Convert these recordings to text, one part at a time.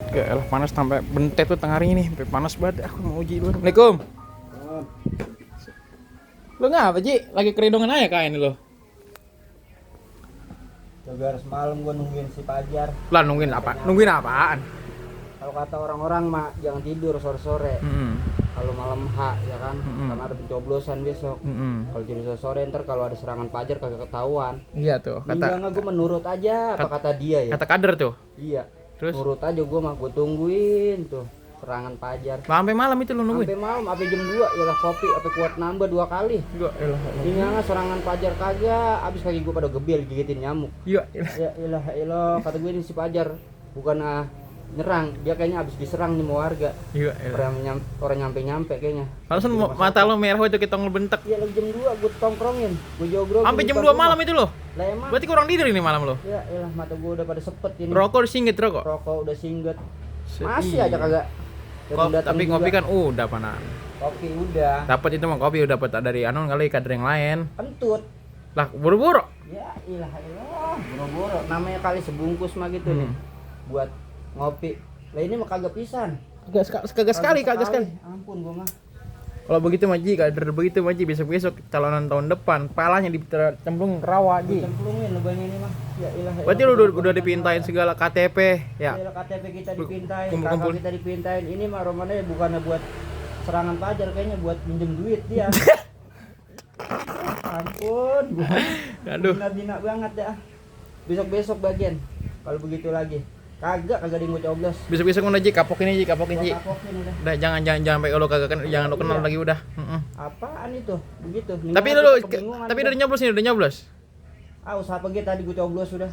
Ya elah panas sampai bentet tuh tengah hari ini, sampai panas banget. Aku mau uji dulu. Assalamualaikum. Lo ngapa Ji? Lagi keridongan aja kayak ini lo. Biar semalam gua nungguin si Pajar. Lah nungguin apa? Nungguin apaan? Kalau kata orang-orang mah jangan tidur sore-sore. Kalau malam ya kan, karena ada pencoblosan besok. Kalau tidur sore ntar kalau ada serangan Pajar kagak ketahuan. Iya tuh, Enggak gua menurut aja apa kata dia ya. kata kader tuh. Iya. Terus Nurut aja gua mah gua tungguin tuh serangan Pajar. sampai malam itu lo nungguin. Sampai malam, sampai jam 2 yalah kopi, sampai kuat nambah 2 kali. Iya elah. Ini nggak serangan Pajar kagak, abis kaki gua pada gebel gigitin nyamuk. Iya elah. Ya ilah, kata gue ini si Pajar bukan nyerang, dia kayaknya abis diserang nih sama warga. Iya elah. Orang nyampe kayaknya. Alasan mata lo merah itu kita ngebentek. Iya lagi jam 2 gue tongkrongin, gue jogrok. Sampai jam 2 malam itu lo. Lah emang. Berarti kurang tidur ini malam lo. Ya ilah mata gue udah pada sepet ini. Rokok singgit rokok. Rokok udah singget. Masih Iya. aja kagak. Tapi ngopi kan udah panan. Kopi udah. Dapat itu mah kopi udah dapat dari anon kali kader yang lain. Kentut. Lah buru-buru. Ya ilah, boro-boro. Namanya kali sebungkus mah gitu nih. Buat ngopi. Lah ini mah kagak pisan. Kagak sekali. Ampun gua mah. Kalau begitu Maji, kader begitu Maji besok-besok calonan tahun depan, palanya dicemplung rawa Ji. Cemplungin lu banyak ini mah. Ya ilah. Berarti lu udah dipintain segala KTP ya. Ya KTP kita dipintain, Kumpul-kumpul. kakak kita dipintain. Ini mah romannya bukannya buat serangan Pajar, kayaknya buat minjem duit dia. Ampun, gua. Aduh. Bina banget dah. Besok-besok bagian. Kalau begitu lagi. Kagak di gua coblos. Besok-besok udah Ji, kapokin Ji. Gua kapokin udah. Udah jangan sampai kalau kagak jangan lu kenal Iya. lagi udah. Apaan itu? Begitu. Tapi Minimal lu kita kebingungan, tapi gua. udah nyoblos nih, udah nyoblos. Usaha pagi tadi gua coblos sudah.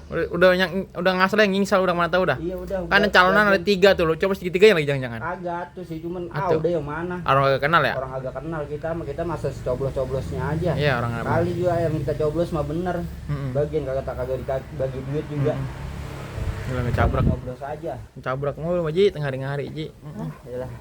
Udah ngasal yang ngingsal udah mana tahu dah. Iya udah. Kan calonan ada 3 tuh, lu coba segitiga lagi jangan-jangan. Kagak tuh sih, cuman Atuh. udah yang mana? Orang kagak kenal ya? Orang agak kenal kita masa coblos-coblosnya aja. Iya, orang kenal. Kali juga yang kita coblos mah bener. Mm-mm. Bagian kagak bagi duit juga. Gila ngecabrak. Coblos aja. Cabrak mulu Ji tengah hari Ji. Yalah.